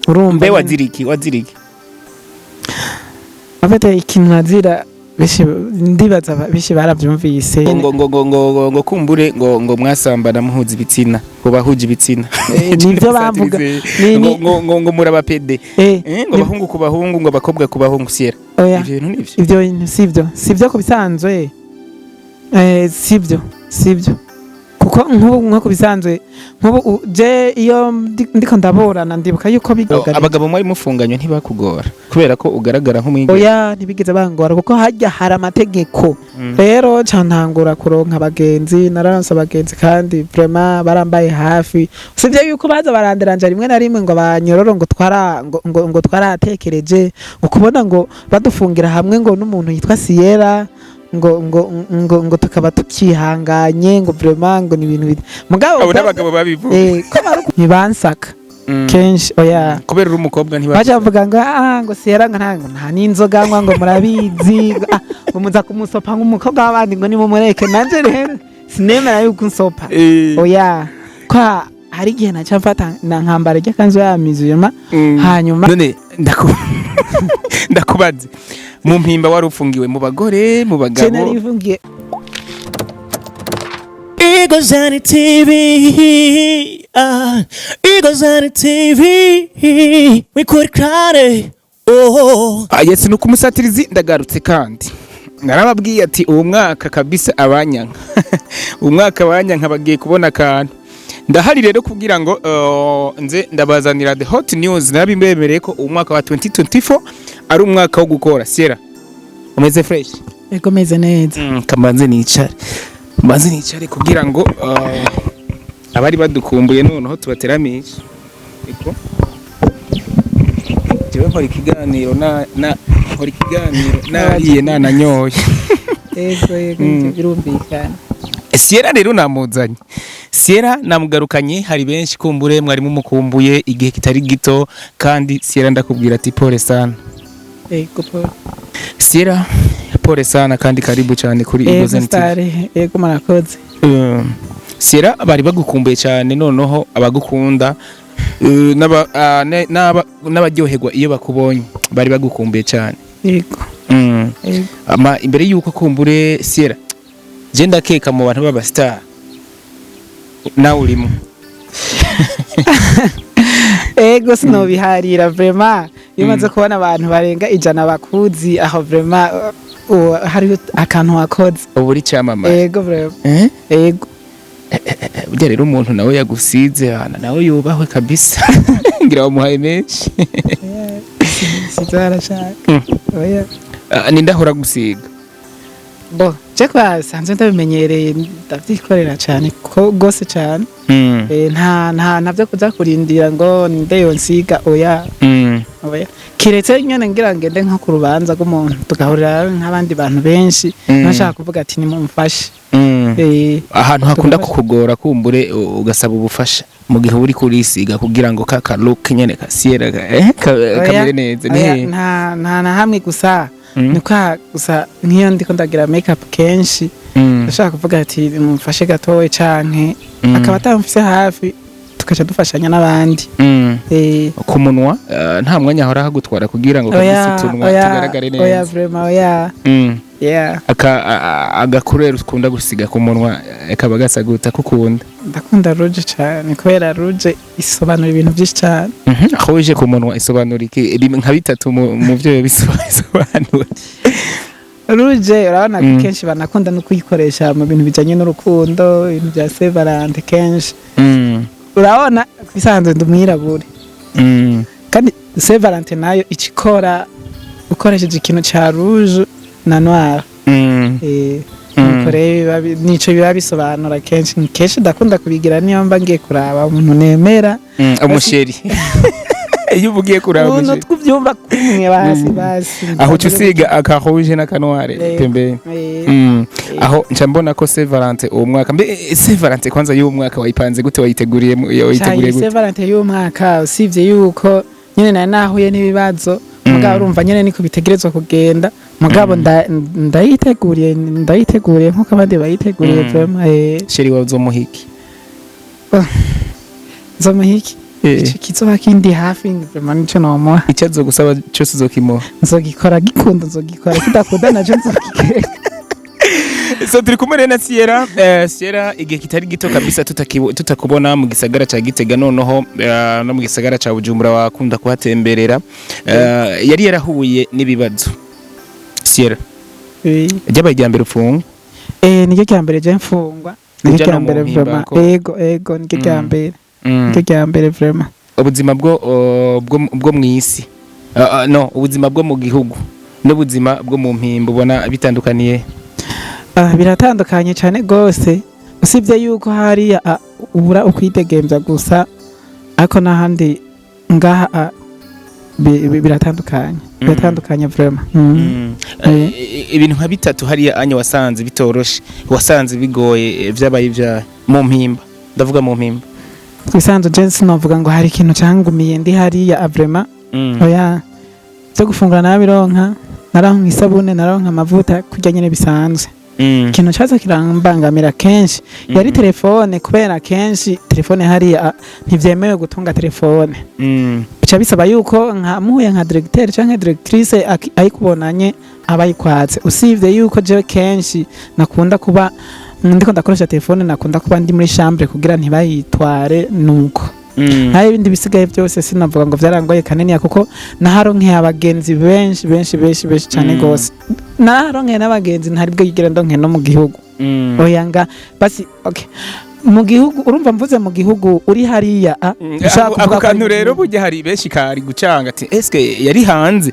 Urumva Mbe nyene. Waziriki, waziriki? En fait, ikintu nazira, benshi ndibaza benshi baravyumvise. Ngo kumbure ngo mwasambana muhuza ibitsina, ngo bahuje ibitsina. Nivyo bavuga. Ngo ngo muraba pédé. Eh. Ngo abahungu ku bahungu, ngo abakobwa ku bahungu, Sierra. Oya. Ivyo bintu nivyo? Ivyo bintu sivyo ku bisanzwe, sivyo kuko nk'ubu nko ku bisanzwe nk'ubu je iyo ndiko ndaburana, ndibuka yuko bigoga. Abagabo mwari mufunganywe ntibakugora kubera ko ugaragara nk'umwigeme? Oya, ntibigeze bangora kuko harya hari amategeko. Rero ca ntangura kuronka abagenzi, nararonse abagenzi kandi vraiment barambaye hafi, usibye yuko baza baranderanja rimwe na rimwe ngo banyororo ngo twara ngo twaratekereje ngo kubona ngo badufungira hamwe ngo n'umuntu yitwa Sierra, ngo tukaba tukihanganye, ngo vraiment ngo ni ibintu mugabo Abo n'abagabo babivuga. Ko ntibansaka kenshi, oya. Kubera uri umukobwa ntibavuga? Baca bavuga ngo ah, ngo Sierra ngo nta n'inzoga nywa, ngo murabizi, ngo ah, ngo muza kumusopa nk'umukobwa w'abandi, ngo nimumureke. Nanje rero sinemera yuko unsopa. Oya, kwa hari igihe naca mfata na nkambara irya kanzu ya musulman. Hanyuma None ndakubaze, mu Mpimba wari ufungiwe mu bagore, mu je bagabo? Nari mfungiye Igozani TV, ah, Igozani TV, wikurikirane, oh. Ah, yes, nuko umusatirizi ndagarutse kandi narababwiye ati uwo mwaka kabisa abanyanka, uwo mwaka abanyanka bagiye kubona akantu. Ndahari rero kugira ngo nze ndabazanira the hot news. Narabibemereye ko uwo mwaka wa 2024 ari umwaka wo gukora. Sierra, umeze fresh? Ego, meze neza. Kamanze nicare, mbanze nicare kugira ngo abari badukumbuye noneho tubateramishe. Ego, jewe nkora ikiganiro na nkora ikiganiro nariye nananyoye. Ego, ivyo birumvikana. Sierra rero namuzanye, Sierra namugarukanye. Hari benshi kumbure mwari mumukumbuye igihe kitari gito, kandi Sierra ndakubwira ati pole sana. Ego, pole. Sierra, pole sana kandi karibu cyane kuri Ego. Igozen TV. Stare, ego, murakoze. Sierra, bari bagukumbuye cyane. Noneho abagukunda n'abaryoherwa iyo bakubonye bari bagukumbuye cyane. Ego. Ego. Ama imbere yuko kumbure Sierra, je ndakeka mu bantu b'aba star nawe urimo. Ego, sinobiharira vraiment. Iyo umaze kubona abantu barenga 100 bakuzi aho, vraiment hariho akantu wakoze. Ubu uri cyamamare. Ego, vraiment. Eh? Ego. Burya rero umuntu nawe yagusize hana nawe yubahwe kabisa, ngira wamuhaye menshi. Sizo arashaka. Oya. Ah, ninde ahora gusiga? Bo je kwa sanzwe ndabimenyereye, ndavyikorera cyane ko gose cyane. Nta ntabyo kuza kurindira ngo ninde yonsiga, oya. Oya, kiretse nyene ngira ngende nko ku rubanza rw'umuntu tugahurira nk'abandi bantu benshi, nashaka kuvuga ati nimumfashe. Ahantu hakunda Tugafasha. kukugora kumbure ugasaba ubufasha mu gihe uri kurisiga kugira ngo ka look nyene ka Sierra Oya, kamere neza ni oya, hehe? Nta na hamwe, gusa ni kwa gusa nk'iyo ndiko ndagira make up kenshi, ndashaka kuvuga ati mumfashe gatoya canke akaba atamfise hafi, tukaca dufashanya n'abandi. Ku munwa nta mwanya ahora hagutwara kugira ngo Oya. kabisa utunwa Oya. tugaragare Oya. neza? Vraiment, oya. Yeah. Aka agakurere ukunda gusiga ku munwa kaba gasa gute ko ukunda? Ndakunda rouge cyane kubera rouge isobanura ibintu byinshi cyane. Rouge ku munwa isobanura iki? Nka bitatu mu byo bisobanura. Rouge, urabona ko kenshi banakunda no kuyikoresha mu bintu bijyanye n'urukundo, ibintu bya Saint Valentin kenshi. Urabona ku isanzwe ndi umwirabure, kandi Saint Valentin nayo icikora ukoresheje ikintu cya rouge na noir. Nuko rero nico biba bisobanura kenshi. Kenshi ndakunda kubigira niyo mba ngiye kuraba umuntu nemera. Umu chéri, iyo uba ugiye kuraba umuntu umu chéri. Twubyumva kumwe, basi basi. Aho uca usiga aka rouge n'aka noir pembeni. Aho nca mbona ko Saint Valentin uwo mwaka, mbe Saint Valentin kwanza y'uwo mwaka wayipanze gute, wayiteguriye wayiteguriye gute? Saint Valentin y'uwo mwaka, usibye yuko nyene nari nahuye n'ibibazo, mugabo urumva nyene niko bitegerezwa kugenda, mugabo ndayiteguriye nkuko abandi bayiteguriye. Vraiment. Chéri wawe uzomuha iki? Nzomuha iki? Ico kizoba kindi hafi, vraiment, nico nomuha. Icyo azogusaba cyose uzokimuha? Nzogikora gikunda, nzogikora kidakunda naco nzogikora. So turi kumwe rero na Sierra. Sierra, igihe kitari gito kabisa tutakubona mu gisagara ca Gitega, noneho no mu gisagara ca Bujumbura wakunda kuhatemberera. Yari yarahuye n'ibibazo Sierra. Ryabaye irya mbere ufungwa? Eh, niryo rya mbere je mfungwa, niryo Uja rya no mu mbere mpimba vraiment. Ego, niryo rya mbere, niryo rya mbere vraiment. Ubuzima bwo mw'isi, no ubuzima bwo mu gihugu n'ubuzima bwo mu mpimba, ubona bitandukaniye? Ah, biratandukanye cyane gose, usibye yuko hariya ubura ukwidegemvya gusa, ariko n'ahandi ngaha biratandukanye, biratandukanye vraiment. Ibintu nka bitatu hariya anya wasanze bitoroshe, wasanze bigoye, vyabaye ivyahe mu mpimba? Ndavuga mu mpimba. Bisanzwe je sinovuga ngo hari ikintu cangumiye ndi hariya, vraiment. Oya, byo gufungura narabironka, naronka isabune, naronka amavuta, kurya nyene bisanzwe. Ikintu caza kirambangamira kenshi yari telefone, kubera kenshi telefone hariya ntivyemewe gutunga telefone. Bica bisaba yuko nka muhuye nka directeur canke directrice ayikubonanye aba ayikwatse. Usibye yuko jewe kenshi nakunda kuba ndiko ndakoresha telefone, nakunda kuba ndi muri chambre kugira ntibayitware, nuko nta ibindi bisigaye byose sinavuga ngo vyarangoye kaniniya, kuko naharonkeye abagenzi benshi benshi benshi benshi cyane gose. Naharonkeye n'abagenzi ntari bwo yigera ndonke no mu gihugu. Oya, nga basi okay, mu gihugu, urumva mvuze mu gihugu uri hariya ushaka Ako kuvuga ako ko ari kantu mu rero gihugu. Burya hari benshi kari gucanga ati: "Eske yari hanze?"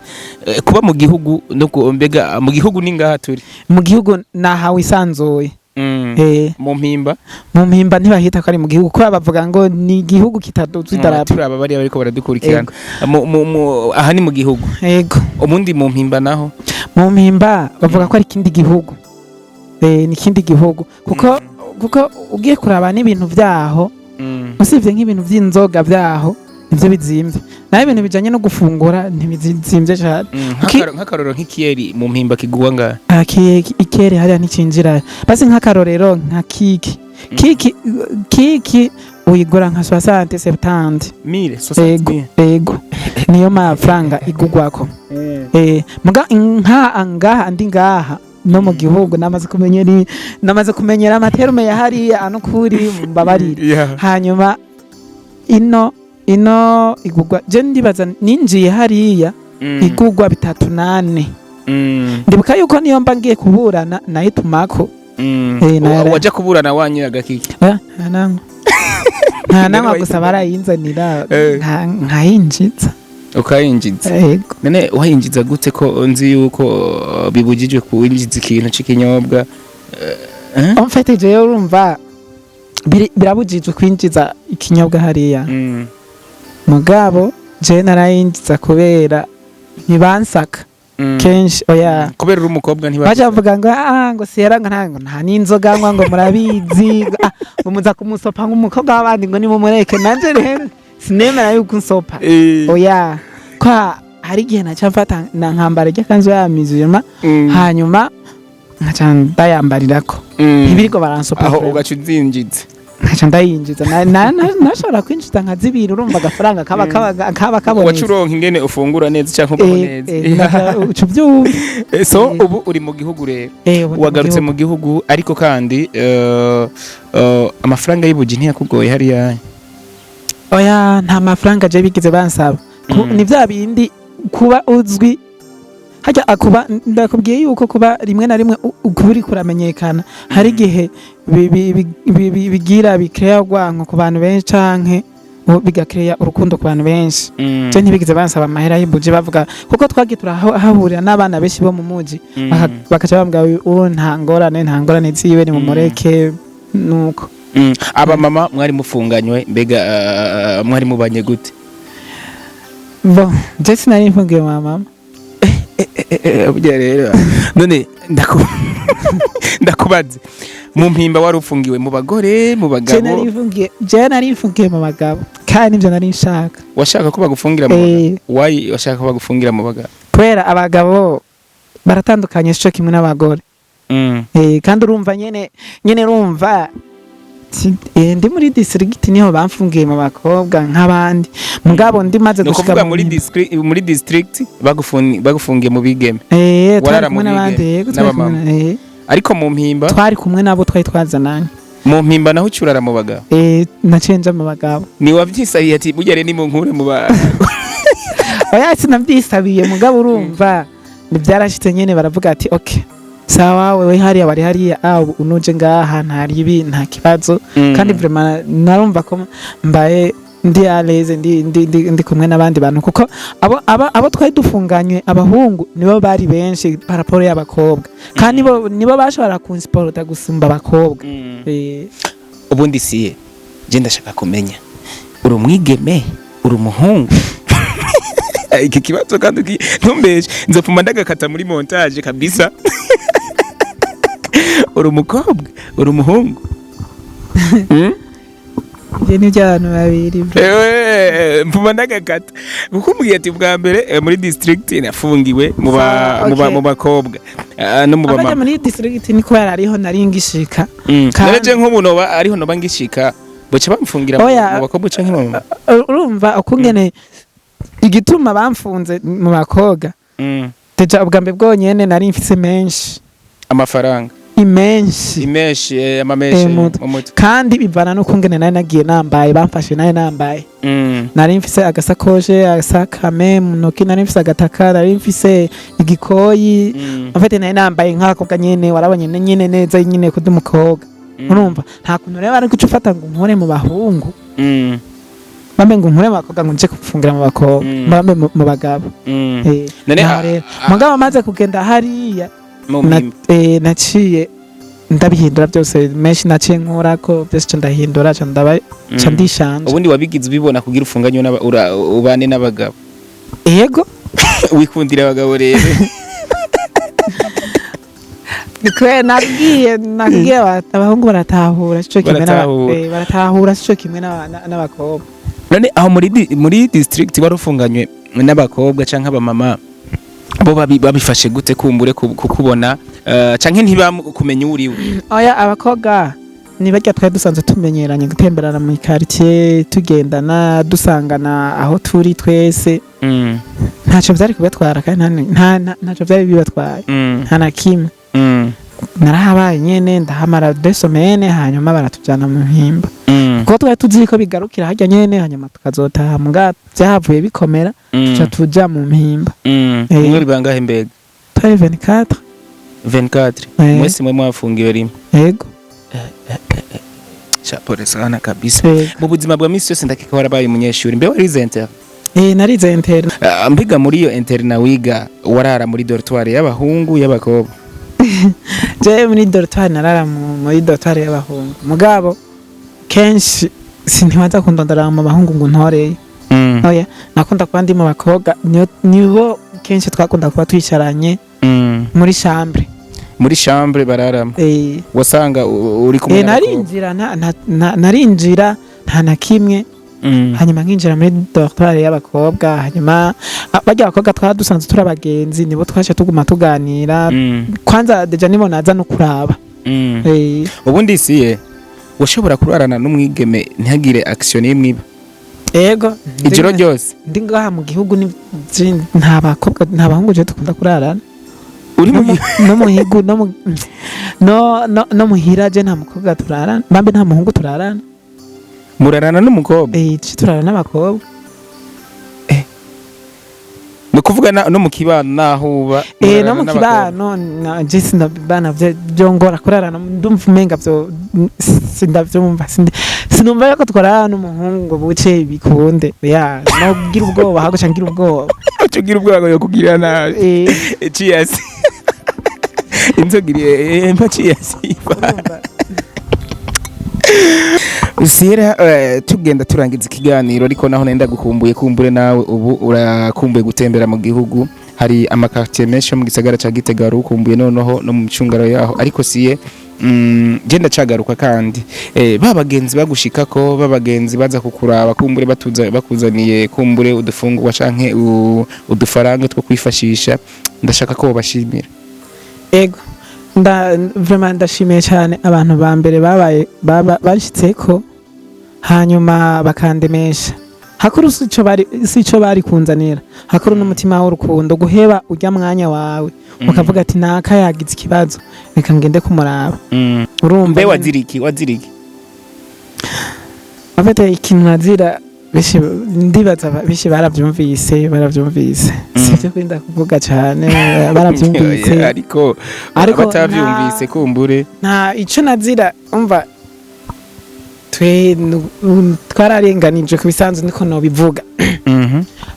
Kuba mu gihugu no mbega mu gihugu ni ngaha turi? Mu gihugu nahawe isanzuye. Mu mpimba? Mu mpimba ntibahita ko ari mu gihugu, kubera bavuga ngo ni igihugu kitaduza idarapo. Turaba bariya bariko baradukurikirana. Aha ni mu gihugu? Yego. Ubundi mu mpimba naho? Mu mpimba bavuga ko ari ikindi gihugu. Ni ikindi gihugu kuko ugiye kuraba n'ibintu byaho, usibye nk'ibintu by'inzoga byaho nibyo bizimvye, naho ibintu bijanye no gufungura ntibizimvye cyane. Nk'akarorero, nk'ikiyeri mu mpimba kigurwa ngaha? Ikere hariya nticinjira. Basi nk'akarorero nka kiki, kiki uyigura nka 60, 70. Mille? Ego, ego, niyo mafaranga igugwako. Muga nka ngaha ndi ngaha no mu gihugu namaze kumenyera ama termes ya hariya ano kuri mbabarire. Hanyuma ino igugwa, je ndibaza ninjiye hariya igugwa 38. Ndibuka yuko niyo mba ngiye kuburana nayitumako. Waja kuburana wanyiraga kiki? Oya, nta nanywa, nta nanywa, gusa barayinzanira nkayinjiza. Ukayinjiza? Yego. None wayinjiza gute ko nzi yuko bibujijwe kuwinjiza ikintu c'ikinyobwa, eh? En fait, jewe urumva birabujijwe kwinjiza ikinyobwa hariya. Mugabo jewe narayinjiza kubera ntibansaka kenshi, oya. Kubera uri umukobwa ntiba Baca bavuga ngo ngo Sierra ngo nta, ngo nta n'inzoga nywa, ngo murabizi, ngo ngo muza kumusopa nk'umukobwa w'abandi, ngo nimumureke. Nanje rero sinemera yuko unsopa. Oya, kwa hari igihe naca mfata na nkambara ry'akanzu ya musulman, hanyuma nkaca ndayambarirako, ntibiriko baransopa. Aho Vraiment. ugaca uzinjiza? Nkaca ndayinjiza. Nashobora kwinjiza nka zibiri, urumva agafaranga kaba Waca kabonetse. uronka ingene ufungura neza cyangwa ubaho neza. Uca ubyumva. So ubu uri mu gihugu rero? Ubu ndi mu Wagarutse gihugu. mu gihugu, ariko kandi amafaranga y'ubuji ntiyakugoye hariya? Oya, nta mafaranga je bigeze bansaba. Ni vya bindi kuba uzwi hajya akuba, ndakubwiye yuko kuba rimwe na rimwe kuba uriko uramenyekana hari igihe bigira bikereya urwanko ku bantu benshi canke bigakereya urukundo ku bantu benshi. Je ntibigeze bansaba amahera y'imbuji, bavuga kuko twagiye turahahurira n'abana benshi bo mu muji, bakaca bambwira uwo nta ngorane, nta ngorane ziwe, ni mumureke, nuko. Aba mama mwari mufunganywe, mbega mwari mubanye gute? Bon, je sinari mfungiye mama. Burya rero none ndakubaze, mu mpimba wari ufungiwe mu bagore, mu Je bagabo? Je nari mfungiye mu bagabo, kandi nivyo nari nshaka. Washaka ko bagufungira mu bagabo? Eh. Why washaka ko bagufungira mu bagabo? Kubera abagabo baratandukanye sico kimwe n'abagore. Kandi urumva nyene urumva Ndi muri district niho bamfungiye mu bakobwa nk'abandi, mugabo ndi maze Ni gushika ukuvuga mu muri mpimba. district, muri district bagufungiye mu bigeme? Twari Warara kumwe mu n'abandi, bigeme, yego, twari kumwe n'abamama. Ariko mu Mpimba? Twari kumwe nabo twari twazananye. Mu Mpimba naho ucurara mu bagabo? Naciye nja mu bagabo. Ni wabyisabiye ati burya rero nimunkure mu ba Oya, sinabyisabiye, mugabo urumva byarashitse nyene, baravuga ati: "Okay, sawa, wewe hariya wari hariya, ubu unuje ngaha, ntari ibi, nta kibazo." Kandi vraiment narumva ko mbaye ndi à l'aise, ndi kumwe n'abandi bantu, kuko abo twari dufunganywe abahungu nibo bari benshi par rapport y'abakobwa, kandi nibo bashobora kunsiporta gusumba abakobwa. Ubundi siye je ndashaka kumenya, uri umwigeme, uri umuhungu? Iki kibazo kandi ntumbeshe, nzopfuma ndagakata muri montage kabisa. Uri umukobwa, uri umuhungu? Ivyo ni iby'abantu babiri, bro. Ewe, mpfuma ndagakata kuko umbwiye ati bwa mbere muri district nafungiwe mu ba Sawa, mu ba okay. mu bakobwa, no mu Abaja bamama. muri district ni kubera ariho nari ngishika. None je nk'ubu noba ariho noba ngishika, boca bamfungira Oya. mu bakobwa canke mu bamama? Urumva ukungene igituma bamfunze mu bakobwa, déjà ubwa mbere bwonyene nari mfise menshi. Amafaranga? Imenshi. Imeshi, amameshe. Mutwe. Mu mutwe. Kandi bivana n'ukungene nari nagiye nambaye, bamfashe nari nambaye, nari mfise agasakoshe, agasakame mu ntoki, nari mfise agataka, nari mfise igikoyi. En fait nari nambaye nk'akobwa nyene, warabonye nyene neza nyene ko ndi umukobwa. Urumva nta kuntu rero bari guca ufata ngo nkure mu bahungu, bambe ngo nkure mu bakobwa ngo nje gupfungira mu bakobwa, bambe mu bagabo. None Naho rero mugabo amaze kugenda hariya mu mpimba. Naciye ndabihindura byose, menshi naciye nkurako byose, ca ndahindura, ca ndaba ca ndishanje. Ubundi wabigize ubibona kugira ufunganywe ubane n'abagabo? Yego. Wikundira abagabo rero. Nikwe nabwiye abahungu baratahura sico kimwe Baratahura. Baratahura sico kimwe n'abakobwa. None aho muri district wari ufunganywe n'abakobwa canke abamama, bo babifashe gute kumbure kukubona, canke ntibakumenya uriwe? Oya, abakobwa ni barya twari dusanzwe tumenyeranye gutemberana mu quartier, tugendana, dusangana aho turi twese. Ntacyo byari kubatwara, kandi ntacyo byari bibatwaye, nta na kimwe. Narahabaye nyene, ndahamara 2 semaines, hanyuma baratujyana mu Mpimba, kuko twari tuzi ko bigarukira harya nyene, hanyuma tukazotaha, muga byahavuye bikomera, tuca tuja mu Mpimba. Mwe bangahe mbega? Twari 24. 24? Eh. Mwese mwe mwafungiwe rimwe? Yego. Chapeau sana kabisa. Yego. Mu buzima bwa misi yose ndakeka warabaye umunyeshuri, mbe warize inter? Narize interne. Ah, mbega muri iyo internat wiga, warara muri dortoir y'abahungu, y'abakobwa? Je muri dortoir narara muri dortoir y'abahungu, mugabo kenshi sintibaza kundondora mu bahungu ngo ntoreye. Oya, nakunda kuba ndi mu bakobwa, nibo kenshi twakunda kuba twicaranye muri chambre. Muri chambre bararamo? Wasanga uri kumwe n'abakobwa? Narinjira narinjira nta na kimwe, hanyuma nkinjira muri dortoir y'abakobwa, hanyuma barya abakobwa twaba dusanzwe turi abagenzi, nibo twaje tuguma tuganira. Kwanza déjà nibo naza no kuraba. Ubundi siye washobora kurarana n'umwigeme ntihagire action n'imwe iba? Ego. Ijoro ryose? Ndi ngaha mu gihugu nta bakobwa, nta bahungu je dukunda kurarana. Uri mu No muhigu no mu no no no muhira je nta mukobwa turarana, bambe nta muhungu turarana. Murarana n'umukobwa? Je turarana n'abakobwa. Ni ukuvuga no mu kibano naho uba No murarana mu n'abakobwa? Kibano je sindabana byongora kurarana, ndumva umenga byo sindavyumva, sinumva yuko twararana n'umuhungu ngo buce bikunde, ya no gira ubwoba hago cangira ubwoba. Uca ugira ubwoba ngo yokugirira nabi? Cheers, inzoga iri mpa, cheers. Urumva. Sierra, tugenda turangiza ikiganiro, ariko naho nenda gukumbuye, kumbure nawe ubu urakumbuye gutembera mu gihugu, hari ama quartier menshi yo mu gisagara ca Gitega wari ukumbuye, noneho no mu micungaro yaho, ariko siye je ndacagaruka kandi ba bagenzi bagushikako, ba bagenzi baza kukuraba, kumbure batuza bakuzaniye kumbure udufungurwa canke udufaranga two kwifashisha, ndashaka ko bashimira. Ego. Vraiment ndashimiye cyane abantu ba mbere babaye banshitseko, hanyuma bakandemesha. Hakuru si ico bari kunzanira, hakuru n'umutima w'urukundo, guheba ujya mwanya wawe ukavuga ati: "Naka yagize ikibazo, reka ngende kumuraba." Urumva? Mbe waziriki? En fait, ikintu nazira, benshi ndibaza benshi baravyumvise. Sivyo kwinda kuvuga cyane, baravyumvise. Ariko Ariko batavyumvise kumbure. Nta ico nazira. Umva, twe twararenganijwe ku bisanzwe, niko nobivuga.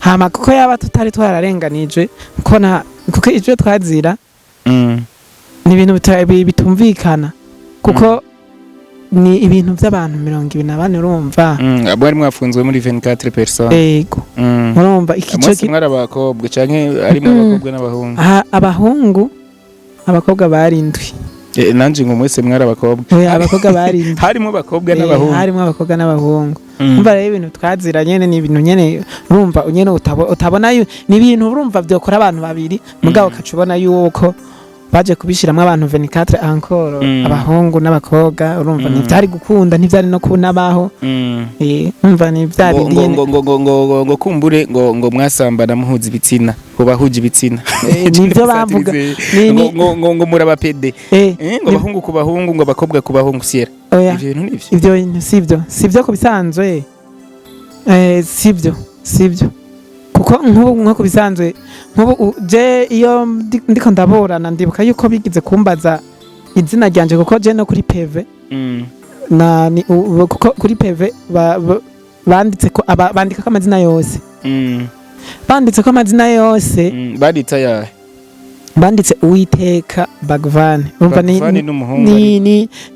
Hama kuko yaba tutari twararenganijwe, ko nta, kuko ivyo twazira ni ibintu bitumvikana, kuko ni ibintu by'abantu 24, urumva? Mwari mwafunzwe muri 24 personnes? Ego. Urumva iki Mwese mwari abakobwa canke harimo abakobwa n'abahungu? Aha, abahungu, abakobwa bari indwi. Nanje ngo mwese mwari abakobwa. Oya, abakobwa bari indwi. Harimo abakobwa n'abahungu? Harimo abakobwa n'abahungu. Umva rero, ibintu twazira nyene ni ibintu nyene, urumva, nyene utabona ni ibintu, urumva, byokora abantu babiri, mugabo ukaca ubona yuko baje kubishiramwo abantu 24 encore, abahungu n'abakobwa, urumva? Ntivyari gukunda, ntivyari no kunabaho. Urumva, ni vya ngo bindi ngo nyene. ngo ngo ngo ngo ngo kumbure ngo mwasambana muhuza ibitsina, ngo bahuje ibitsina. Nivyo bavuga. Ngo ngo muraba pédé. Ngo abahungu ku bahungu, ngo abakobwa ku bahungu, siyera. Oya. Ivyo bintu nivyo? Ivyo bintu sivyo ku bisanzwe, sivyo, kuko nk'ubu nko ku bisanzwe, nk'ubu je iyo ndiko ndaburana, ndibuka yuko bigize kumbaza izina ryanje, kuko je no kuri PV na ni, kuko kuri PV banditse ko bandika ko amazina yose. Banditse ko amazina yose. Banditse ayahe? Banditse Uwiteka Bagvan, urumva? Ni Bagvani n'umuhungu.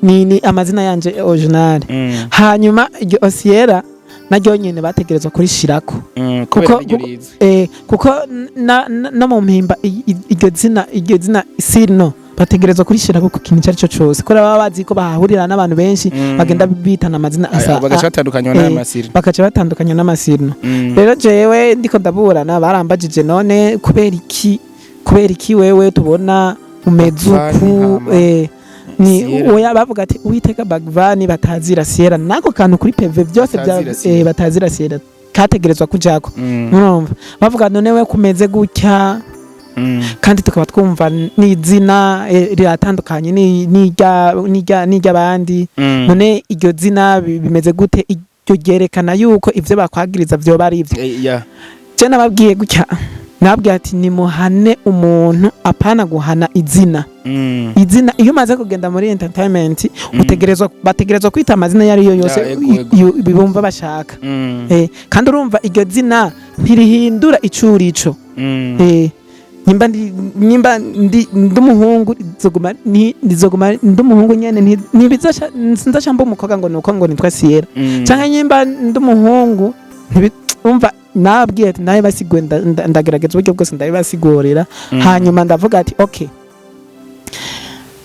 Ni amazina yanje original. Hanyuma iryo Osiera naryo nyene bategerezwa kurishirako. Kubera Kuko ariryo rizwi. Kuko no mu mpimba iryo zina sino bategerezwa kurishirako ku kintu icyo ari cyo cyose, kubera baba bazi ko bahahurira n'abantu benshi bagenda bitana amazina asa. Bagaca batandukanywa n'amasiri. Bakaca batandukanywa n'amasirino. Rero jewe ndiko ndaburana, barambajije: "None kubera iki wewe tubona umeze Bagvani uku?" hama Ni Sierra. Oya, bavuga ati Uwiteka Bagvani batazira Sierra, nako kantu kuri PV byose bya Batazira Sierra. Batazira Sierra kategerezwa kujako. Urumva, bavuga: "None we kumeze gutya, kandi tukaba twumva n'izina riratandukanye n'iry'abandi, none iryo zina bimeze gute? Iryo ryerekana yuko ivyo bakwagiriza vyoba ari ivyo?" Yeah. Je nababwiye gutya, nababwiye ati: "Nimuhane umuntu, apana guhana izina." Izina, iyo umaze kugenda muri entertainment, bategerezwa kwita amazina iyo ariyo yose Ya, ego, ego. bumva bashaka. Kandi urumva, iryo zina ntirihindura ico urico. Nimba ndi umuhungu, nzoguma nzoguma ndi umuhungu nyene, ntibizosha sinzosha mba umukobwa ngo nuko ngo nitwa Sierra. Canke nyimba ndi umuhungu, umva, nababwiye ati nabibasiguye, ndagerageza uburyo bwose ndabibasigurira. Hanyuma ndavuga ati: "Okay."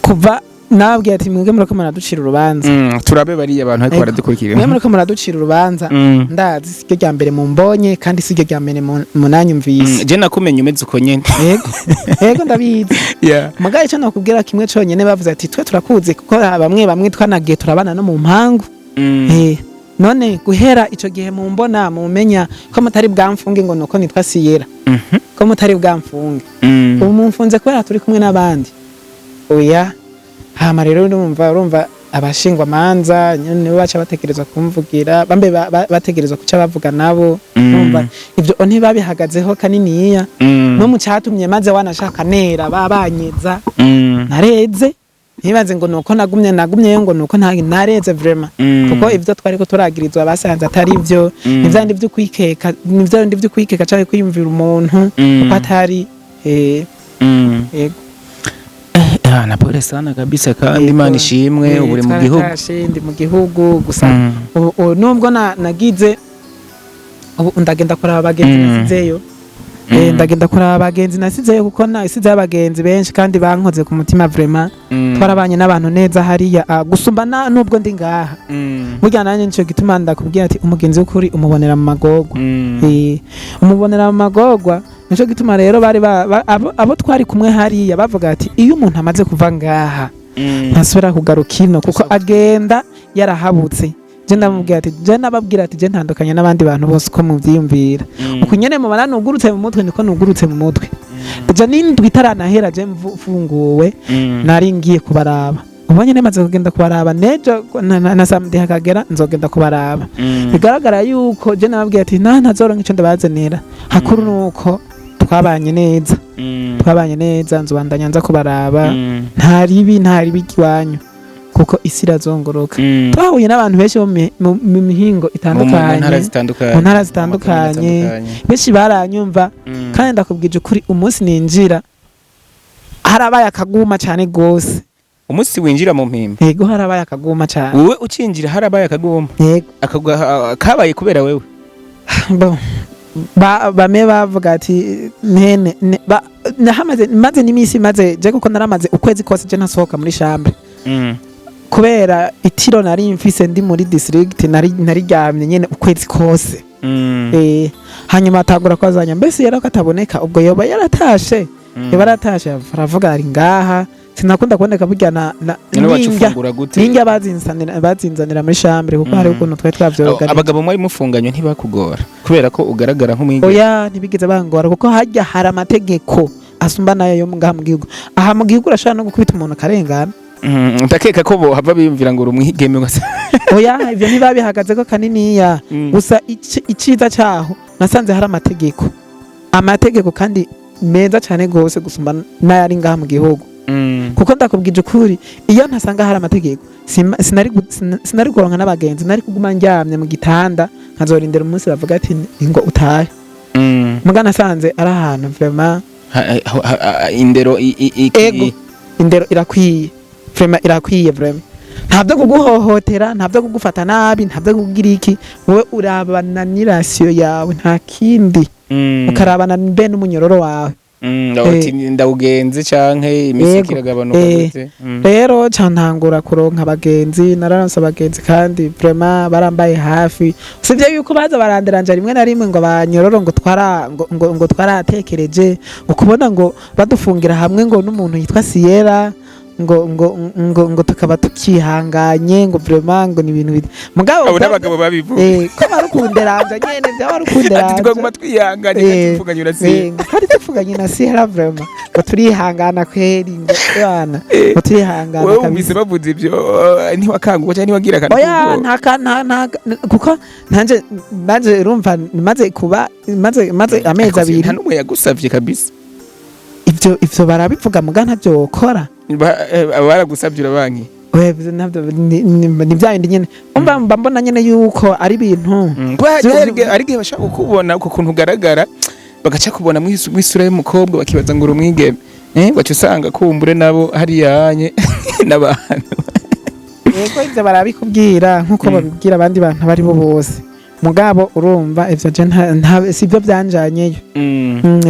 Kuva nababwiye ati: "Mwebwe muriko muraducira urubanza." Turabe bariya abantu ariko Ego. baradukurikira. "Mwe muriko muraducira urubanza, ndazi siryo rya mbere mumbonye, kandi siryo rya mbere munanyumvise." Je nakumenye umeze uko nyene. Yego, ndabizi. Mugabo icyo nakubwira kimwe conyene, bavuze ati: "Twe turakuzi, kuko bamwe bamwe twanagiye turabana no mu mpangu." None guhera ico gihe mumbona, mumenya ko mutari bwamfunge ngo nuko nitwa Siyera, ko mutari bwamfunge. Ubu mumfunze kubera turi kumwe n'abandi? Oya." Hama rero urumva abashingwa manza nyene nibo baca bategerezwa kumvugira, bambe bategerezwa kuca bavuga nabo. Urumva, ivyo ntibabihagazeho kaniniya. No mu catumye maze wanashaka nera babanyeza, nareze. Ntibaze ngo nuko nagumyeyo, ngo nuko nta nareze vraiment, kuko ivyo twariko turagirizwa basanze atari ivyo. Ni vyandi vyo kwikeka, ni vyandi vyo kwikeka canke kwiyumvira umuntu uko atari. Yego. Ah, na pole sana kabisa, kandi Imana ishimwe ubu uri mu gihugu. Twaratashe, ndi mu gihugu gusa. Ubu nubwo nagize, ubu ndagenda kuraba abagenzi nasizeyo. Ndagenda kuraba abagenzi nasizeyo, kuko nasizeyo abagenzi benshi kandi bankoze ku mutima vraiment. Twarabanye n'abantu neza hariya, gusumba nubwo ndi ngaha. Burya nanjye nico gituma ndakubwira ati umugenzi w'ukuri umubonera mu magorwa. Umubonera mu magorwa. Nico gituma rero bari abo twari kumwe hariya bavuga ati: "Iyo umuntu amaze kuva ngaha, ntasubira kugaruka ino, kuko agenda yarahabutse." Je ndamubwira ati, je nababwira ati: "Je ntandukanye n'abandi bantu bose uko muvyiyumvira. Uko nyene mubona nugurutse mu mutwe, niko nugurutse mu mutwe." Je n'indwi itaranahera je mfunguwe, nari ngiye kubaraba. Ubu nyene maze kugenda kubaraba nejo na samedi hakagera nzogenda kubaraba. Bigaragara yuko je nababwiye ati ntazoronka ico ndabazanira, hakuru nuko twabanye neza, twabanye neza, nzobandanya nza kubaraba. Nta ribi, nta ribi iwanyu, kuko isi irazongoroka. Twahuye n'abantu benshi bo mu mihingo mu itandukanye, ntara zitandukanye, mu ntara mu makomine zitandukanye. atandukanye. Benshi baranyumva. Kandi ndakubwije ukuri, umunsi ninjira harabaye akaguma cyane gose. Umunsi winjira mu Mpimba? Yego, harabaye akaguma cyane. Wowe ucinjira harabaye akaguma? Yego. Kabaye kubera wewe? Bo bamwe bavuga ati nene nahamaze maze n'imisi maze je, kuko naramaze ukwezi kose je ntasohoka muri chambre, kubera itiro nari mfise ndi muri district. Nari nariryamye nyene ukwezi kose. Hanyuma atangura kwazanya mbese yari ko ataboneka, ubwo yoba yaratashe, yoba yaratashe. Aravuga ari ngaha, sinakunda kuboneka burya na None wacu n'indya ufungura gute? N'indya bazinzanira muri chambre, kuko hari ukuntu twari twavyoganije. Abagabo mwari mufunganywe ntibakugora kubera ko ugaragara nk'umwigeme? Oya, ntibigeze bangora, kuko hajya hari amategeko asumba nayo yo ngaha mu gihugu. Aha mu gihugu urashobora no gukubita umuntu akarengana. Ndakeka ko bohava biyumvira ngo uri umwigeme gusa. Oya, ivyo ntibabihagaze ko kaniniya. Gusa iciza caho, nasanze hari amategeko, amategeko kandi meza cyane gose gusumba n'ayari ngaha mu gihugu, kuko ndakubwije ukuri, iyo ntasanga hari amategeko, sinari kuronka n'abagenzi. Nari kuguma ndyamye mu gitanda, nkazorindira umunsi bavuga ati: "Ngo utahe." Muga nasanze ari ahantu vraiment Indero Ego, indero irakwiye vraiment, irakwiye vraiment. Nta byo kuguhohotera, nta byo kugufata nabi, nta byo kukugira iki. Wowe urabana n'irasiyo yawe, nta kindi, ukarabana mbe n'umunyororo wawe. Uti ndawugenze canke imisiki iragabanuka gute? Rero ca ntangura kuronka abagenzi. Nararonse abagenzi kandi vraiment barambaye hafi. Sivyo yuko baza baranderanja rimwe na rimwe ngo banyororo ngo twara ngo twaratekereje ukubona ngo badufungira hamwe ngo n'umuntu yitwa Sierra, ngo tukaba tukihanganye, ngo vraiment ngo ni ibintu mugabo Abo n'abagabo babivuga. Ko barukunderanja nyene, byaba Ati barukunderanja. Twaguma twihanganye kandi tuvuganye na Sierra. Kandi tuvuganye na Sierra, vraiment ngo turihangana kweri, ngo bana ngo turihangana Wowe kabisa. wumvise bavuze ivyo, ntiwakanguka canke ntiwagira akantu Oya, k'ubwoba? Ntaka nta nta kuko nanje urumva maze kuba maze amezi Ariko si- 2. Nta n'umwe yagusavye kabisa. Ivyo barabivuga, muga ntavyo wokora. Baragusavye urabanki? Oya, ivyo ntabyo ni bya bindi nyene umva mba mbona nyene yuko ari ibintu Kuba hari igihe bashaka kukubona uko kuntu ugaragara, bagaca kubona mw'isura y'umukobwa, bakibaza ngo uri umwigeme, baca usanga kumbure nabo hariya hanye n'abantu. Yego, ivyo barabikubwira nkuko babibwira abandi bantu abari bo bose, mugabo urumva ivyo je sivyo byanjanyeyo.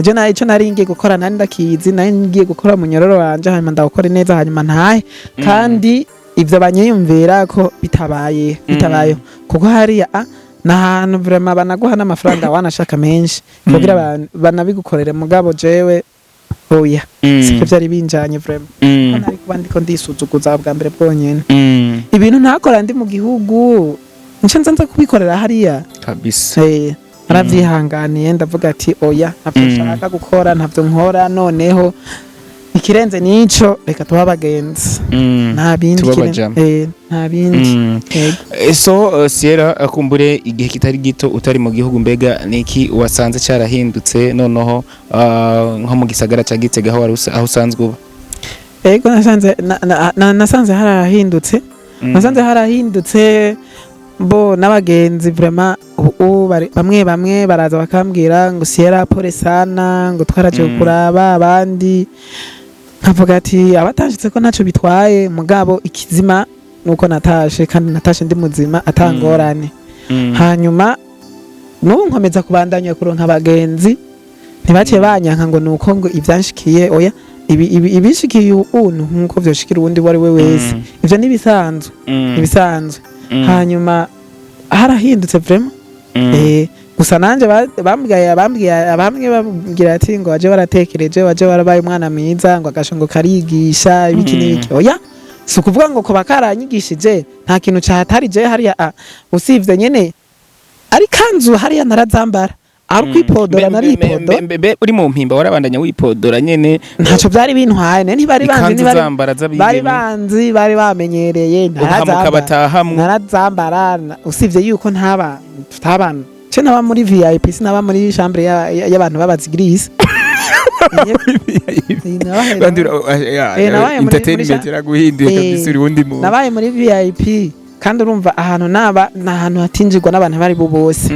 Je na ico nari ngiye gukora nari ndakizi. Nari ngiye gukora munyororo wanje, hanyuma ndawukore neza, hanyuma ntahe. Kandi ivyo banyiyumvira ko bitabaye, bitabayeho, kuko hariya ni ahantu vraiment banaguha n'amafaranga wanashaka menshi kugira banabigukorere. Mugabo jewe oya, sivyo vyari binjanye vraiment. Ko nari kuba ndiko ndisuzuguza bwa mbere bwonyene, ibintu ntakora ndi mu gihugu nce nza kubikorera hariya. Kabisa. Naravyihanganiye, ndavuga ati: "Oya, ntavyo nshaka gukora, ntavyo nkora." Noneho ikirenze nico, reka tuba abagenzi, nta bindi. Tuba abajama. Nta bindi. Yego. So Sierra, kumbure igihe kitari gito utari mu gihugu, mbega niki wasanze carahindutse noneho, nko mu gisagara ca Gitega aho aho usanzwe uba? Ego, nasanze nasanze harahindutse. Nasanze harahindutse bo n'abagenzi vraiment ubu bamwe bamwe baraza bakambwira ngo: "Sierra, pole sana," ngo twaraje kuraba abandi. Nkavuga ati abatanshitse ko ntaco bitwaye, mugabo ikizima nuko natashe, kandi natashe ndi muzima atangorane. Hanyuma n'ubu nkomeza kubandanya kuronka abagenzi, ntibaciye banyanka ngo nuko ngo ibyanshikiye. Oya, ibi ibishikiye ubu nkuko vyoshikira uwundi uwo ari we wese. Ivyo nibisanzwe, ibisanzwe. Hanyuma harahindutse vraiment. Gusa nanje bambwiye bamwe bambwira ati ngo waje waratekereje, waje warabaye umwana mwiza, ngo agasho ngo karigisha ibiki n'ibiki. Oya, si ukuvuga ngo kuba karanyigishije, nta kintu cahatarije hariya, usivye nyene ari kanzu hariya narazambara, ari kwipodora naripodora. Mbe uri mu Mpimba warabandanya wipodora nyene? Ntaco vyari bintwaye, ne ntibari banzi. Ikanzu Ntibari zambara bari z'abigeme banzi, bari bamenyereye. uhamuka Narazambara. Batahamwe. Narazambara, usivye yuko ntaba tutabana ce naba muri VIP, sinaba muri chambre y'abantu b'abazigirisi. Nabaye Entertainment iraguhinduye kabisa, uri wundi muntu. Nabaye muri VIP, kandi urumva ahantu naba ni ahantu hatinjirwa n'abantu bari bo bose.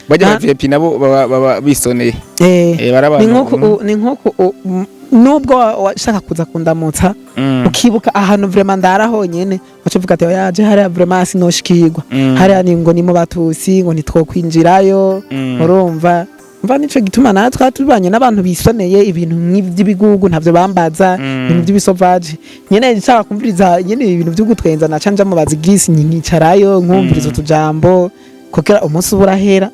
Bajya ba VIP nabo baba bisoneye. Bari Ni abantu. Nkuko nubwo washaka kuza kundamutsa, ukibuka ahantu vraiment ndara honyene, uca uvuga ati: "Oya, je hariya vraiment sinoshikirwa." Hariya ni ngo ni mu Batusi, ngo ntitwokwinjirayo. Urumva mva nico gituma natwe tubanye n'abantu bisoneye, ibintu nk'ivy'ibigugu ntavyo bambaza. Ibintu by'ibisovaje nyene, nshaka kumviriza nyene ibintu vyo gutwenza, naca nja mu bazigisi, nkicarayo nkumviriza utujambo kugira umunsi uba urahera.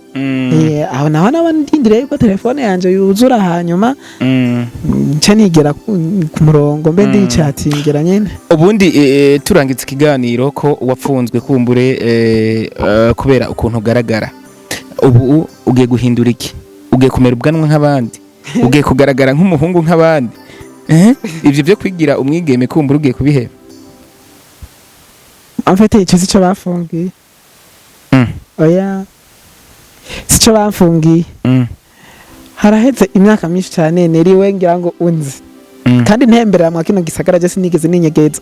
Aho naho naba ndindiriye yuko telefone yanje yuzura, hanyuma nce nigera ku murongo mbe ndicatingira nyene. Ubundi turangiza ikiganiro, ko wapfunzwe kumbure kubera ukuntu ugaragara ubu, ugiye guhindura iki? Ugiye kumera ubwanwa nk'abandi? Ugiye kugaragara nk'umuhungu nk'abandi? Ivyo byo kwigira umwigeme kumbura ugiye kubiheba? En fait, ico sico bafungiye. Oya, sico bamfungiye. Haraheze imyaka myinshi cyane neriwe, ngira ngo unzi. Kandi ntemberera mwa kino gisagara, je sinigeze ninyegeza.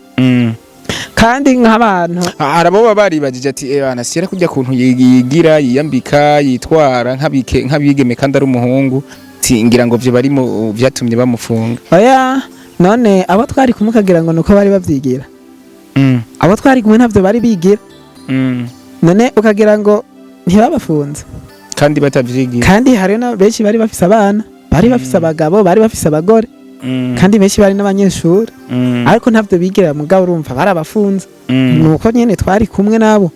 Kandi nk'abantu Hari abo baba baribagije ati: "Eh bana, siyera kujya kuntu yigira, yiyambika, yitwara nk'abike nk'abigeme kandi ari umuhungu." Ti ngira ngo vyo bari mu vyatumye bamufunga. Oya, none abo twari kumwe ukagira ngo nuko bari bavyigira? Abo twari kumwe ntavyo bari bigira. None ukagira ngo ntibabafunze? Kandi batavyigira. Kandi hariyo na benshi bari bafise abana, bari bafise abagabo, bari bafise abagore. Kandi benshi bari n'abanyeshuri. Ariko ntavyo bigira, mugabo urumva barabafunze. Nuko nyene twari kumwe nabo.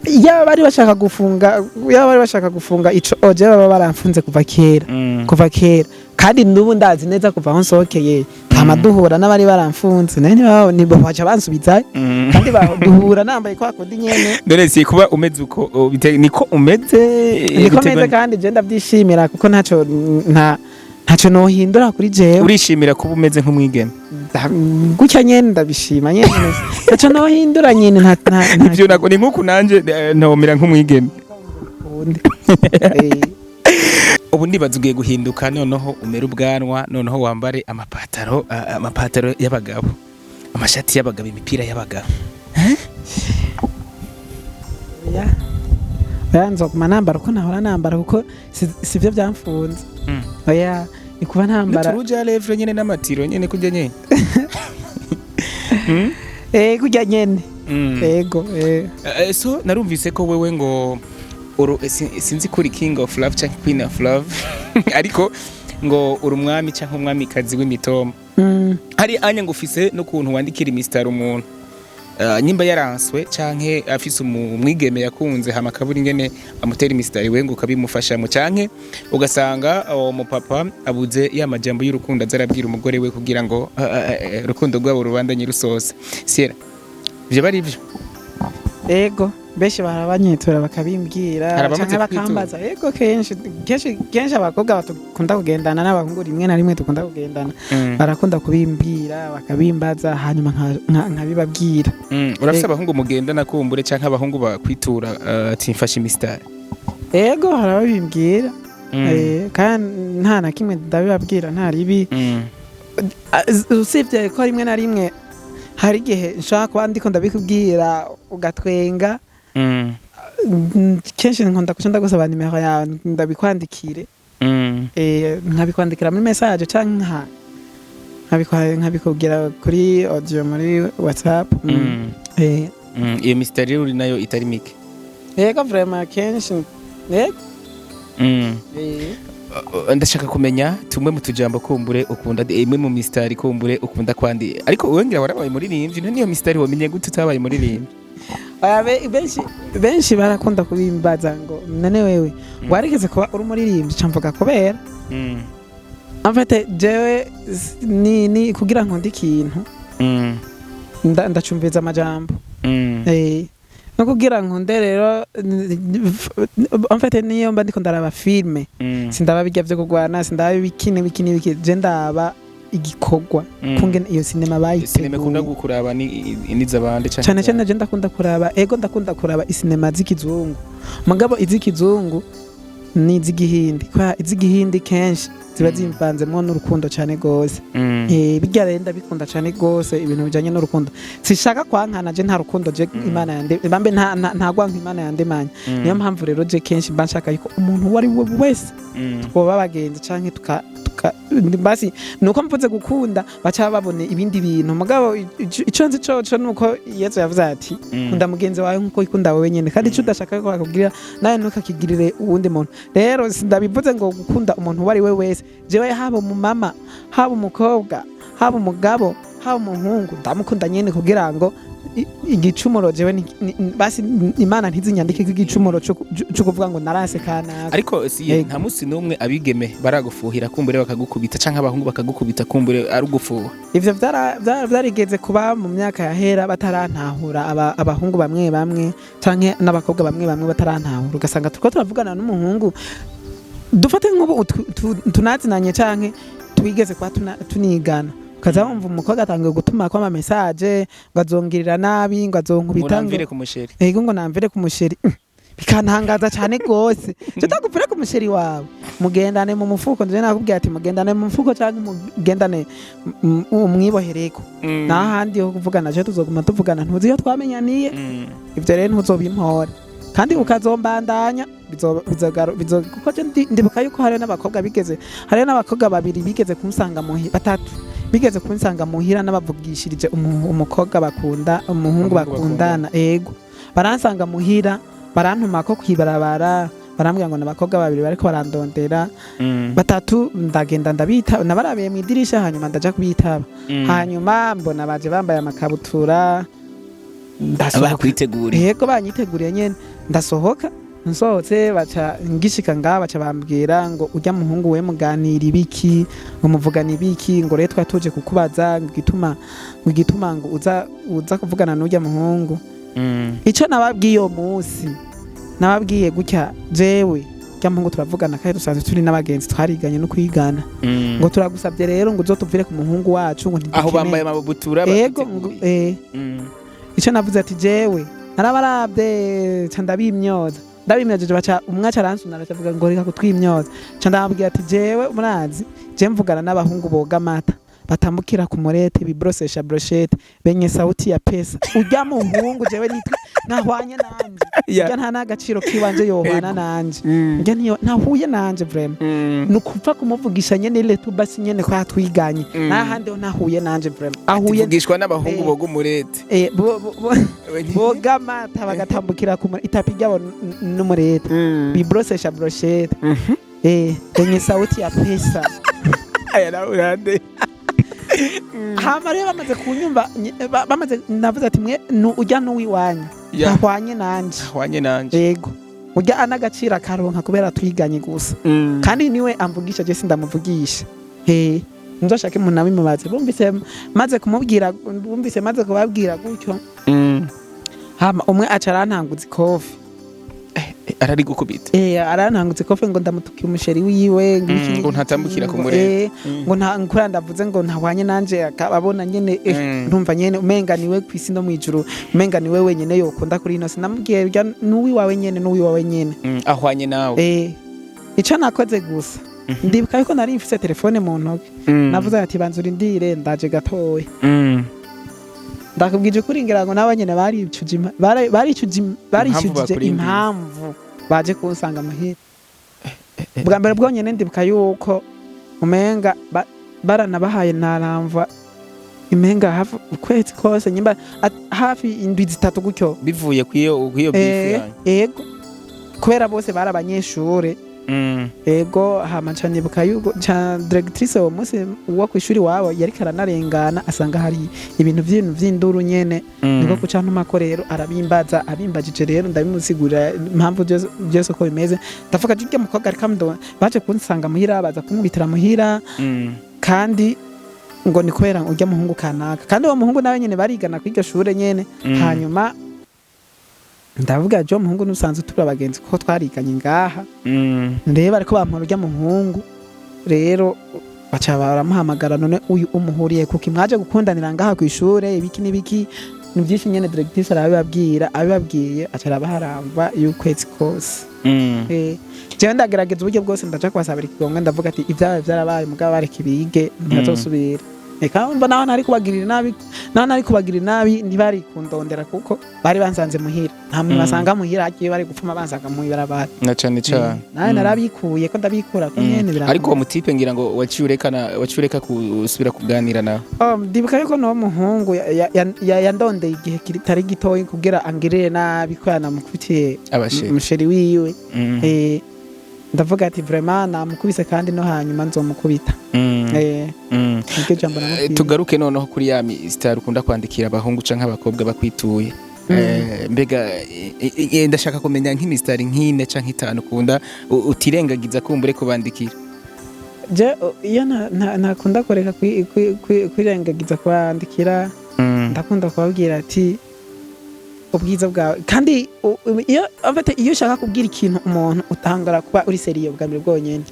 Yaba bari bashaka gufunga, yaba bari bashaka gufunga ico oje, baba baramfunze kuva kera. Kuva kera. Kandi n'ubu ndazi neza kuva aho nsohokeye tama duhura n'abari baramfunze, nayo nibo baca bansubizayo. Kandi duhura nambaye kwa kundi nyene. Dore si kuba umeze uko niko umeze. Niko meze, kandi je ndavyishimira kuko ntaco ntaco nohindura kuri jewe. Urishimira kuba umeze nk'umwigeme? Gutya nyene ndabishima nyene, ntaco nohindura nyene, nta Ivyo nago ni nkuku nanje ntomera nk'umwigeme. Kundi. Ubu ndibaza ugiye guhinduka, noneho umere ubwanwa, noneho wambare amapataro y'abagabo, amashati y'abagabo, imipira y'abagabo. Oya, oya, nzoguma nambara uko nahora nambara kuko sivyo byamfunze. Oya, ni kuba ntambara N'uturuja lèvres nyene n'amatiro nyene kurya nyene. Kurya nyene. Ego. So narumvise ko wewe ngo sinzi kuri king of love canke queen of love, ariko ngo uri umwami canke umwamikazi w'imitoma. Hari anya ngo ufise n'ukuntu wandikira imisitari umuntu nyimba yaranswe canke afise umwigeme yakunze, hama akabura ingene amutera imisitari, we ngo ukabimufashamo, canke ugasanga uwo mupapa abuze ya majambo y'urukundo aza arabwira umugore we kugira ngo urukundo rwabo rubandanye rusose. Sierra, ivyo bari ivyo? Ego, benshi barabanyitura bakabimbwira. Hari abamaze Canke bakambaza. Ego, kenshi kenshi kenshi abakobwa bakunda kugendana n'abahungu, rimwe na rimwe dukunda kugendana, barakunda kubimbwira, bakabimbaza, hanyuma nkabibabwira. Urafise abahungu mugendana kumbure canke abahungu bakwitura ati: "Mfashe imisitari"? Ego, hari ababimbwira. Kandi nta na kimwe, ndabibabwira, nta ribi. Usibye ko rimwe na rimwe hari igihe nshobora kuba ndiko ndabikubwira ugatwenga. Kenshi nkunda kuca ndagusaba nimero yawe ndabikwandikire. Nkabikwandikira muri message canke nkabikubwira kuri audio muri WhatsApp. Iyo misitari rero uri nayo itari mike? Yego, vraiment kenshi, yego. Ndashaka kumenya tumwe mu tujambo kumbure ukunda, imwe mu misitari kumbure ukunda kwandi, ariko wowe ngira warabaye muririmbyi. None iyo misitari wamenye gute utabaye muririmbyi? Oya, benshi barakunda kubimbaza ngo: "None wewe warigeze kuba uri umuririmbyi?" Ca mvuga kubera en fait jewe ni kugira nkunde ikintu, ndacumviza amajambo. No kugira nkunde rero, en fait niyo mba ndiko ndaraba filme, sindaba bijya vyo kugwana, sindaba ibiki n'ibiki n'ibiki, je ndaba igikorwa, kungene iyo sinema Sinema ikunda bayiteguye. Gukuraba ni nizabande canke? Cyane cyane je ndakunda kuraba, ego, ndakunda kuraba isinema z'ikizungu, mugabo iz'ikizungu ni iz'igihindi, kubera iz'igihindi kenshi ziba zivanzemwo n'urukundo cyane gose. Bijya rero ndabikunda cyane gose, ibintu bijanye n'urukundo. Sishaka kwankana, je nta rukundo je Imana yande bambe, nta gwanka Imana yandemanya. Niyo mpamvu rero je kenshi mba nshaka yuko umuntu uwo ari we wese twoba abagenzi canke tuka basi. Nuko mvuze gukunda baca babone ibindi bintu, mugabo ico nzi coco nuko Yesu yavuze ati: "Kunda mugenzi wawe nkuko ikunda wewe nyene." Kandi ico udashaka ko bakubwira, nawe ntukakigirire uwundi muntu. Rero sindabivuze ngo gukunda umuntu uwo ari we wese. Jewe haba umumama, haba umukobwa, haba umugabo, haba umuhungu, ndamukunda nyene, kugira ngo igicumuro jewe basi Imana ntizinyandike ko igicumuro co kuvuga ngo naranse kanaka. Ariko si Yego. nta musi n'umwe abigeme baragufuhira, kumbure bakagukubita, canke abahungu bakagukubita, kumbure ari ugufuha? Ivyo vyarigeze kuba mu myaka yahera, batarantahura, abahungu bamwe bamwe canke n'abakobwa bamwe bamwe batarantahura, ugasanga turiko turavugana n'umuhungu, dufate nk'ubu tunazinanye canke twigeze kuba tunigana, ukaza wumva umukobwa atangiye gutuma ko ama message ngo azongirira nabi, ngo azonkubita, ngo Muramvire ku musheri. Ego, ngo namvire ku musheri. Bikantangaza cyane gose. Cyo tagupfire ku musheri wawe, mugendane mu mufuko. Nje nakubwiye ati mugendane mu mufuko cyangwa mugendane umwibohereko, n'ahandi ho kuvugana je tuzoguma tuvugana, ntuzi iyo twamenyaniye. Ivyo rero ntuzobimpora kandi ukazombandanya kuko je ndibuka yuko hariho n'abakobwa bigeze, hariho n'abakobwa babiri bigeze kunsanga muhira, batatu bigeze kunsanga muhira, n'abavugishirije umukobwa bakunda, umuhungu Umuhungu. bakundana. Ego, baransanga muhira, barantuma ko kwibarabara, barambwira ngo n'abakobwa babiri bariko barandondera, batatu. Ndagenda ndabita, nabarabiye mu idirisha, hanyuma ndaja kubitaba, hanyuma mbona baje bambaye amakabutura, ndasohoka. Bakwiteguriye. Yego, banyiteguriye nyene. Ndasohoka, nsohotse baca ngishika ngaha, baca bambwira ngo: "Ujya muhungu we muganira ibiki? Ngo muvugana ibiki? Ngo rero twari tuje kukubaza ngo igituma ngo uza kuvugana n'ujya muhungu." Ico nababwiye uwo munsi, nababwiye gutya: "Jewe ujya muhungu turavugana kandi dusanzwe turi n'abagenzi, twariganye no kwigana." Ngo: "Turagusabye rero ngo uzotuvire ku muhungu wacu," ngo Aho "ntidukeneye." bambaye amabutura? Ego, ngo Bakiteguriye. Icyo navuze ati: "Jewe narabarabye, ca ndabimyoza." Ndabimyojeje, baca umwe aca aransuna, aravuga ngo: "Reka kutwimyoza." Ca ndababwira ati: "Jewe murazi, je mvugana n'abahungu boga amata, batambukira ku murete, bibrosesha brochette, benye sauti ya pesa. Urya muhungu jewe nitwe ntahwanye nanje." Urya nta n'agaciro kiwanje yohwana nanje. Urya niyo ntahuye nanje vraiment. Ni ukupfa kumuvugisha nyene ile tu basi nyene ko yatwiganye, n'ahandi ho ntahuye nanje vraiment. Ahuye Tuvugishwa n'abahungu boga umurete. Boga amata, bagatambukira ku itapi ryabo n'umurete, bibrosesha brochette, benye sauti ya pesa. Aya nawe urande. Hama rero bamaze kunyumva, bamaze, navuze ati: "Mwe ujya n'uwiwanyu ntahwanye nanje." Ahwanye nanje. Yego, ujya anagaciro akaronka kubera twiganye gusa, kandi niwe amvugisha, je sindamuvugisha. Nzoshake umuntu abimubaze. Bumvise maze kumubwira, bumvise maze kubabwira gutyo, hama umwe aca arantanguza ikofi. Arari gukubita. Arantanguza ikofi ngo ndamutukiye umusheri wiwe, ngo iki Ngo n'iki, ntatambukira ku ngo, murete. Ngo nta nkura ndavuze ngo ntahwanye nanje, akaba nyene ndumva nyene umenga niwe kwisi no mwijuru, umenga niwe wenyene yokunda kuri ino. Sinamubwiye urya n'uwiwawe nyene, n'uwiwawe nyene. Ahwanye nawe. Ico nakoze gusa, ndibuka yuko nari mfise telefone mu ntoki, navuze ati: "Banza urindire, ndaje gatoya." Ndakubwije ukuri, ngira ngo nabo nyene baricuje baricujije Bakurindiriye. impamvu baje kunsanga muhira bwa mbere bwonyene. Ndibuka yuko umenga baranabahaye naramva imenga hafi ukwezi kose, nyimba hafi indwi 3 gutyo. Bivuye kwiyo beef yanyu? Ego, kubera bose bari abanyeshure. Ego, hama nca nibuka yuko nca directrice uwo munsi wo kw'ishuri wabo yariko aranarengana, asanga hari ibintu vy'ibintu vy'induru nyene. Niko kuca ntumako rero, arabimbaza. Abimbajije rero, ndabimusigurira impamvu byose byose uko bimeze. Ndavuga ati urya mukobwa ariko baje kunsanga muhira, baza kunkubitira muhira. Kandi ngo ni kubera urya muhungu kanaka, kandi uwo muhungu nawe nyene barigana kw'iryo shure nyene. Hanyuma ndavuga jo muhungu nusanzwe turi abagenzi kuko twariganye ngaha. Rero ariko bampora urya muhungu rero, baca baramuhamagara: "None uyu umuhuriye kuki? Mwaje gukundanira ngaha kw'ishure, ibiki n'ibiki?" Ni byinshi nyene. Directrice arabibabwira, abibabwiye aca arabaharamba y'ukwezi kose. Jewe ndagerageza uburyo bwose, ndaja kubasabira ikigongwe, ndavuga ati ibyabaye byarabaye, mugabo bareka ibige, ntibazosubira. Eka mba naho ntari kubagirira nabi, naho ntari kubagirira nabi, ntibari kundondera kuko bari bansanze muhira. Nta muntu basanga muhira, hagiye bari gupfuma bansanga mu ibarabara. Na cane cane. Nawe narabikuye ko ndabikura ko nyene birakomeye. Ariko uwo mutipe ngira ngo waciye urekana, waciye ureka gusubira kuganira nawe? Oh, ndibuka yuko n'uwo muhungu yandondeye igihe kitari gitoyi kugira angirire nabi ko yanamukubitiye abasheri. Umusheri wiwe. Ndavuga ati vraiment namukubise, kandi no hanyuma nzomukubita. Niryo jambo namubwiye. Tugaruke noneho kuri ya star ukunda kwandikira abahungu canke abakobwa bakwituye. Mbega ndashaka kumenya nk'imisitari nk'ine canke itanu ukunda utirengagiza kumbure kubandikira. Je iyo ntakunda kureka kwirengagiza kubandikira, ndakunda kubabwira ati ubwiza bwawe. Kandi iyo en fait, iyo ushaka kubwira ikintu umuntu, utangara kuba uri sérieux bwa mbere bwonyene.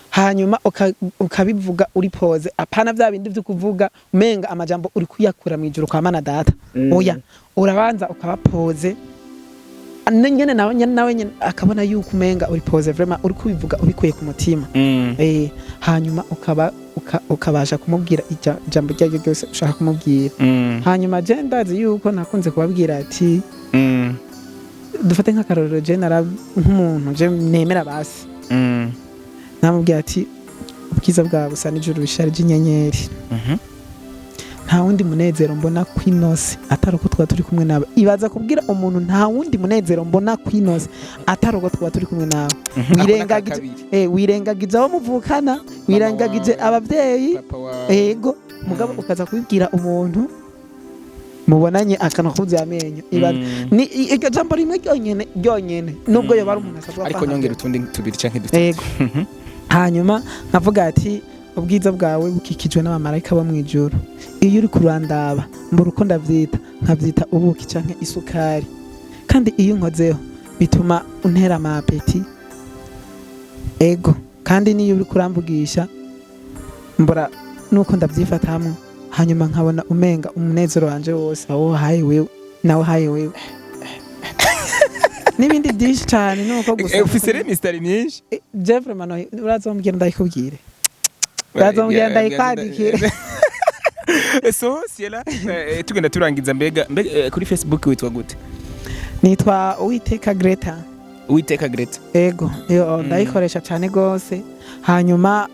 Hanyuma ukabivuga uri posé, apana vya bindi vyo kuvuga umenga amajambo uri kuyakura mu ijuru kwa Mana Data. Oya, urabanza ukaba posé nyene, nawe nyene akabona yuko umenga uri posé vraiment, uri kubivuga ubikuye ku mutima. Hanyuma ukabasha kumubwira ijambo iryo ari ryo ryose ushaka kumubwira. Hanyuma je ndazi yuko nakunze kubabwira ati dufate nk'akarorero, je nara nk'umuntu je nemera basi, namubwira ati ubwiza bwawe busa n'ijuru risharije inyenyeri. Nta wundi munezero mbona kw'inosi atari uko twaba turi kumwe nawe. Ibaza kubwira umuntu: nta wundi munezero mbona kw'inosi atari uko twaba turi kumwe nawe. Wirengagije kabiri. Wirengagiza abo muvukana, wirengagije wawe, abavyeyi, papa wawe. Ego, mugabo ukaza kubibwira umuntu mubonanye akanwa kuzuye amenyo. Ibaza ni iryo jambo rimwe ryonyene ryonyene, nubwo yoba ari umuntu asabwa Ariko kwanga. nyongera utundi tubiri canke dutatu. Ego. Hanyuma nkavuga ati ubwiza bwawe bukikijwe n'abamarayika bo mu ijuru. Iyo uri kurandaba mbura uko ndavyita, nkavyita ubuki canke isukari. Kandi iyo unkozeho bituma untera ama appétit. Ego, kandi niyo uri kuramvugisha mbura nuko ndavyifatamwo. Hanyuma nkabona umenga umunezero wanje wose awo haye wewe, nawe haye wewe, n'ibindi byinshi cyane nuko gusa. Ufise rero imisitari myinshi. Jeffrey mano, urazombwira ndayikubwire, urazombwira ndayikwandikire. So Siela, tugenda turangiza, mbega kuri Facebook witwa gute? Nitwa Uwiteka Greta. Uwiteka Greta. Ego, iyo ndayikoresha cyane gose. Hanyuma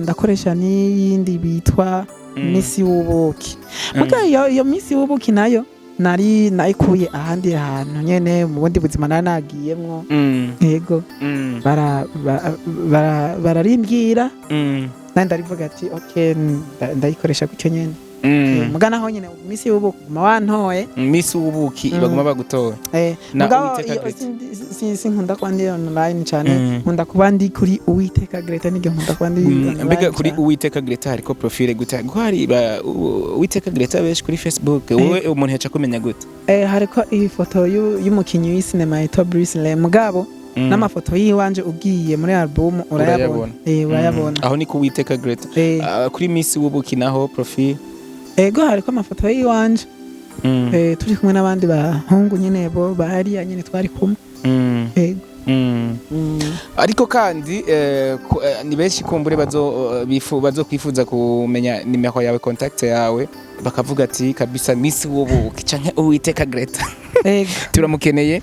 ndakoresha n'iyindi bitwa Misi w'Ubuki. Muga iyo Misi w'Ubuki nayo nari nayikuye ahandi hantu nyene mu bundi buzima nari nagiyemwo. Ego, bararimbwira, nandi ndarivuga ati okay, ndayikoresha gutyo nyene. Muga naho nyene Misi w'Ubuki guma wantoye. Misi w'Ubuki. Baguma bagutora. Na Mugabo Uwiteka iyo Greta. sinkunda kuba ndi online cyane. Nkunda kuba ndi kuri Uwiteka Greta, niryo nkunda kuba ndi online Mbega kuri cane. Uwiteka Greta hariko profile gute? Kuko hari ba Uwiteka Greta benshi kuri Facebook, wowe umuntu yaca kumenya gute? Hariko ifoto y'umukinyi w'isinema yitwa Bruce Lee, mugabo n'amafoto yiwanje ugiye muri album urayabona. Urayabona. Urayabona. Aho ni ku Uwiteka Greta. Ah, kuri Misi w'Ubuki naho profile? Ego, hariko amafoto yiwanje. Turi kumwe n'abandi bahungu nyene bo bahariya nyene twari kumwe. Ego. Ariko kandi ni benshi kumbure bazo kwifuza kumenya nimero yawe, contact yawe, bakavuga ati kabisa Misi w'Ubuki canke Uwiteka Greta. Ego. Turamukeneye,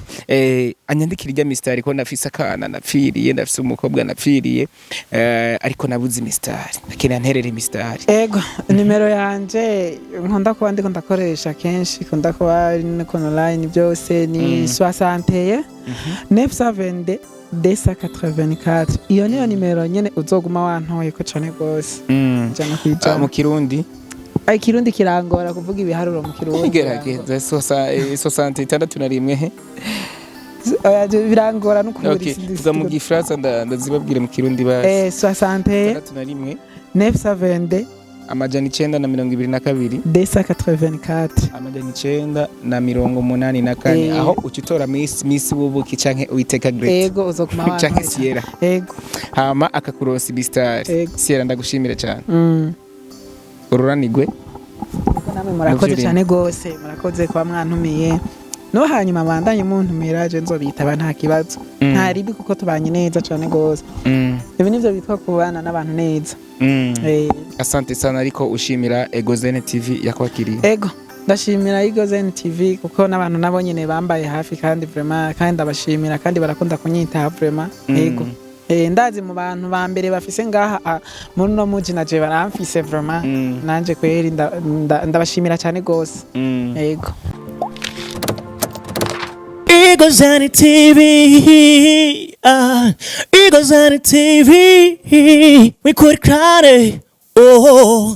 anyandikira ijya mistari ko ndafise akana napfiriye, ndafise umukobwa napfiriye, ariko nabuze imistari, ndakeneye anterere imistari. Ego, nimero yanje nkunda kuba ndiko ndakoresha kenshi, nkunda kuba ari no online byose, ni 61 922 284. Iyo niyo nimero nyene uzoguma wantoye ko cane gose, ijana Ah, kwijana. Mu Kirundi? Ai, Kirundi kirangora, kuvuga ibiharuro mu Kirundi. Gerageza, 61 he? Oya, birangora n'ukuri. Okay, tuza mu Gifaransa, ndazibabwire mu Kirundi basi. 61 61 922 922 284. 984. Aho uca utora Miss Wubuki canke Uwiteka Great Ego, uzoguma canke wantoye. Sierra. Ego. Hama akakuronsa ibistari. Ego. Sierra, ndagushimire cyane, ururanigwe. Namwe murakoze Muvyo. cyane gose, murakoze kuba mwantumiye, no hanyuma bandanye muntumira, je nzobitaba, nta kibazo, nta ribi, kuko tubanye neza cyane gose. Ibi nivyo bitwa kubana n'abantu neza. Asante sana, ariko ushimira Egozene TV yakwakiriye. Ego, ndashimira Egozen TV kuko n'abantu nabo nyene bambaye hafi, kandi vraiment, kandi ndabashimira, kandi barakunda kunyitaho vraiment. Ego. Ndazi mu bantu ba mbere bafise ngaha, muri uno muji, naje baramfise vraiment. Nanje kweri ndabashimira cyane gose. Ego. Eagles TV, Eagles TV, we could cry, oh.